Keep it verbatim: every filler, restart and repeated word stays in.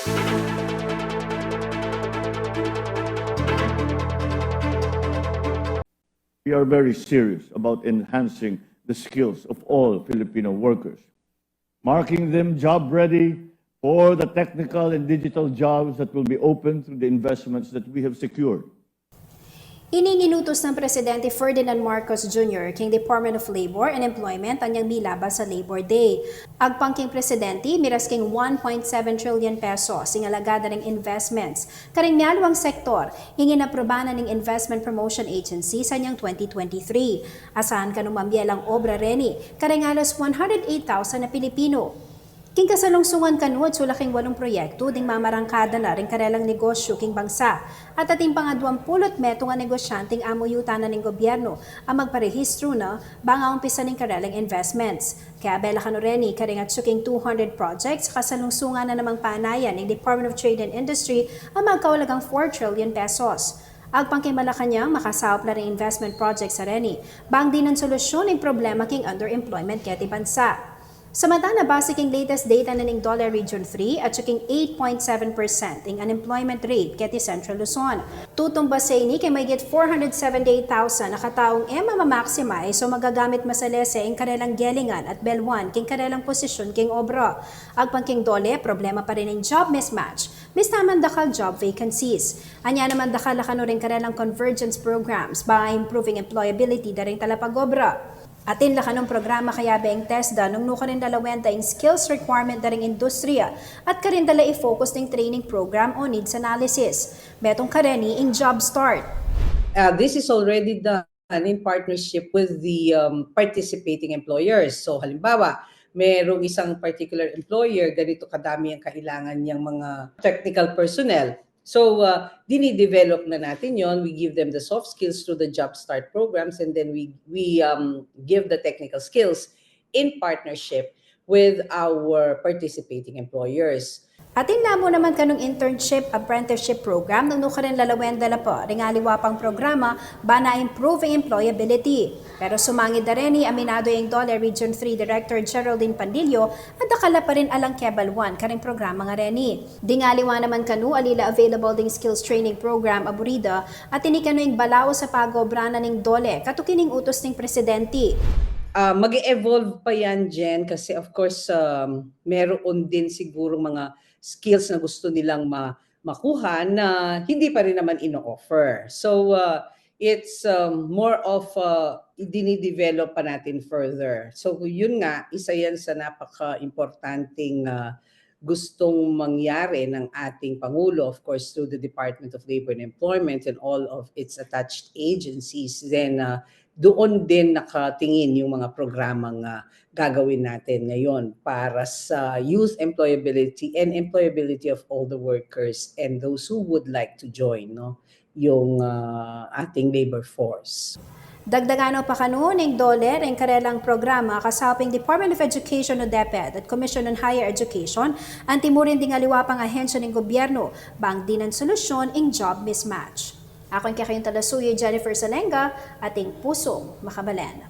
We are very serious about enhancing the skills of all Filipino workers, marking them job ready for the technical and digital jobs that will be open through the investments that we have secured. Ini ing inutus nang Presidente Ferdinand Marcos Junior king Department of Labor and Employment anyang milabas a Labor Day. Agpang king Presidente, miras king one point seven trillion pesos ing alagad da ring investments karing mialiwang sektor ing inaprubahan na ning Investment Promotion Agency sa anyang twenty twenty-three. Asahan kanung mamie lang obra reni karing alos one hundred eight thousand a Pilipino. King kasalungsungan kanu, atsu la king walung proyektu ding mamarangkada na ring karelang negosyu king bangsa, at atin pang adwang pulu't metung a negosyanteng amuyutan na ning gobyernu a magparehistru na bang aumpisa ning karelang investments. Kaya bela kanu reni karing atsu king two hundred projects a kasalungsungan na namang panayan ning Department of Trade and Industry a magkaulagang four trillion pesos. Agpang king Malacañang, makasaup la ring investment projects a reni bang dinan solusyun ing problema king underemployment keti bansa. Samantala, base king latest data na ning DOLE Region three, atsu king eight point seven percent ing unemployment rate keti Central Luzon. Tutumbas ya ini king mayigit four hundred seventy-eight thousand a kataung e ma-maximize o magagamit masalese ing karelang gelingan at beluan king karelang posisyun king obra. Agpang king DOLE, problema pa rin ing job mismatch, mista man dakal job vacancies. Anya naman dakal la kanu ring karelang convergence programs bang a-improve ing employability da ring talapag-obra. Atin la kanung programa kayabe ing TESDA nung nu karin lalawen da ing skills requirement da ring industriya at karin da la i-focus ning training program o needs analysis. Metung kareni ing Job Start. Uh, this is already done in partnership with the um, participating employers. So halimbawa, merong isang particular employer, ganito kadami ang kailangan niyang mga technical personnel. So, uh, dinidevelop na natin yon. We give them the soft skills through the Job Start programs, and then we, we um, give the technical skills in partnership with our participating employers. Atin la mu naman kanung internship, apprenticeship program nung nu karin lalawen da la pa ring aliwa pang programa bang a-improve ing employability. Pero sumangid da reni, aminadu ing DOLE Region three Director Geraldine Pandillo a dakal la pa rin alang kebaluan karing programa nga reni. Ding aliwa naman kanu, ali la available ding skills training program a buri da, at ini kanu ing balaus a pag-obra na ning DOLE katuki ning utus ning Presidente. Uh, mag-evolve pa yan, Jen, kasi of course, um, meron din siguro mga skills na gusto nilang ma- makuha na hindi pa rin naman ino-offer. So, uh, it's um, more of uh, dinidevelop pa natin further. So, yun nga, isa yan sa napaka-importanting uh, gustong mangyari ng ating Pangulo, of course, through the Department of Labor and Employment and all of its attached agencies. Then, uh, doon din nakatingin yung mga programang uh, gagawin natin ngayon para sa youth employability and employability of all the workers and those who would like to join, no, yung uh, ating labor force. Dagdagan no pa kanu ning DOLE ring karelang programa kasaup ing Department of Education o DepEd at Commission on Higher Education, anti murin ding aliwa pang ahensya ning gobyernu bang dinan solusyon ing job mismatch. Aku ing kekayung talasuyu, Jennifer Salenga, ating pusung makabalen.